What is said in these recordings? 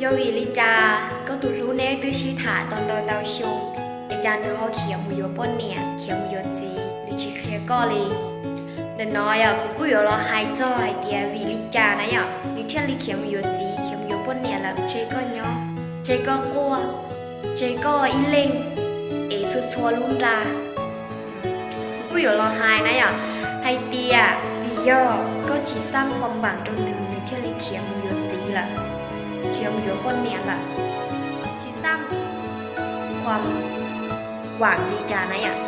Yog vim li cas koj tus hlub neb twb sib tham tau ntau ntau xyoo, es cas nws ho khiav mus yuav poj niam, khiav mus yuav txiv, nws tsis qhia koj li? Ntawm no yog kuv kuj yuav los hais txog hais tias vim li cas na yom, nws thiaj li khiav mus yuav txiv, khiav mus yuav poj niam lawm, tseg koj nyob, tseg koj quaj, tseg koj ib leeg, es txhua txhua lub nra. Kuv kuj yuav los hais na yom, hais tias vim yog koj tsis xaj qhuas vam rau nws, nws thiaj li khiav mus yuav txiv lawm, khiav mus yuav poj niam lawm. Tsis xaj qhuas vam li cas na yom,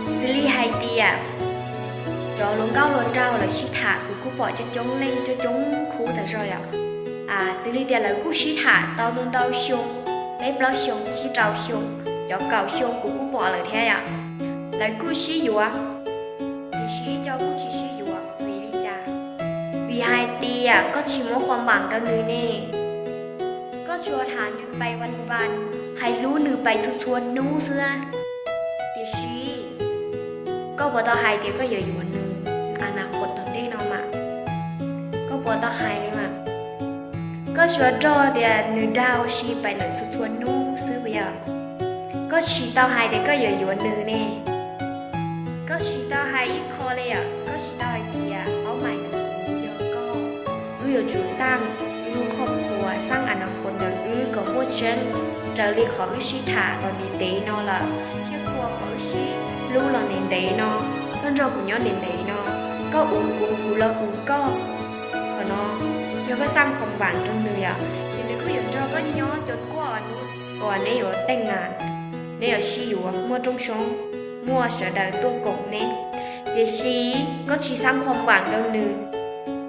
xws li hais tias cov hluas nkauj hluas nraug lawv sib tham kuv kuj pom coob coob leej coob coob khub tas zog yom. Xws li tias lawv kuj sib tham tau ntau ntau xyoo, peb plaub xyoo, tsib rau xyoo, cov kaum xyoo kuv kuj pom lawm thiab yom. Lawv kuj sib yuav, tiam sis ib co kuj tsis sib yuav. Vim li cas? Vim hais tias koj tsis muab qhuas vam rau nws ne. Koj tsuas tham nws pais vas vas, hais hlub nws pais txhua txhua hnub xwb. Tiam sis koj puas tau hais tias koj yuav yuav nws a nas qhos tom ntej no mas? Koj puas tau hais li mas? Koj tsuas nrog tias nws dag ua si pais lawm txhua txhua hnub xwb puas yog? Koj tsis tau hais tias koj yuav yuav nws ne. Koj tsis tau hais ib qho li yom, koj tsis tau hais tias paub mais ntawm kuv yog koj, wb yuav tsum xaj wb lub qhoj qhuas, xaj a nas qhos ntawm wb kom muaj tseeb, raws li qhov wb sib tham los ntev ntev no lawm, thiab qhuas qhov wb sib hlub los ntev ntev no, koj nrog kuv nyob ntev ntev no, koj ua kuv, kuv los ua koj. Qhov no yog koj xaj qhuas vam rau nws yom, ces nws kuj yuav nrog koj nyob cov kuaj hnub uas neb yuav teej nas, neb yuav sib yuav muaj rooj soob, muaj sawv daws tuaj koom neb. Tiam sis koj tsis xaj qhuas vam rau nws,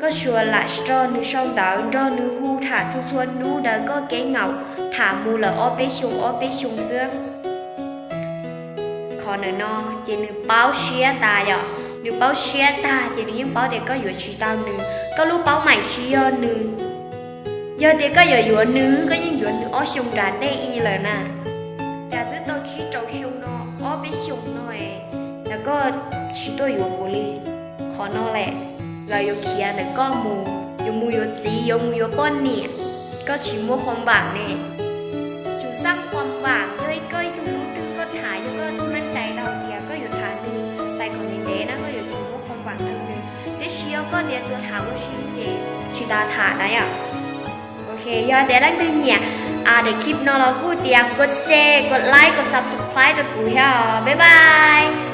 koj tsuas lam nrog nws sau ntawv, nrog nws hu tham txhua txhua hnub daws koj keeb ngaum, tham mus lawm ob peb xyoo ob peb xyoo xwb. Qhov ntawm no ces nws paub siab tas yom, nws paub siab tag ces nws yeej paub tias koj yuav tsis tau nws, koj lub paub mais tsis yog nws. Yog tias koj yuav yuav nws, koj yeej yuav nws ob xyoo nram ntej i lawm na. Cas twb tau tsib rau xyoo no, ob peb xyoo no, cas koj tsis tuaj yuav kuv li? Qhov no lawm, lawv yuav khiav ntawm koj mus, yuav mus yuav txiv, yuav mus yuav poj niam, koj tsis muab qhuas vam ne. Tsum xaj qhuas vam, yog koj ib tug hlub twg koj tham, yog koj maj cai tau tias koj yuav tham nws pais kom ntev ntev na, koj yuav tsum muab qhuas vam rau nws. Tiam sis yog koj tias tsuas tham ua si ces tsis tas tham na yom. Ok, yog tias leej twg nyiam daim clip no los kuj tias kov share, kov like, kov subscribe rau kuv thiab. Bye bye.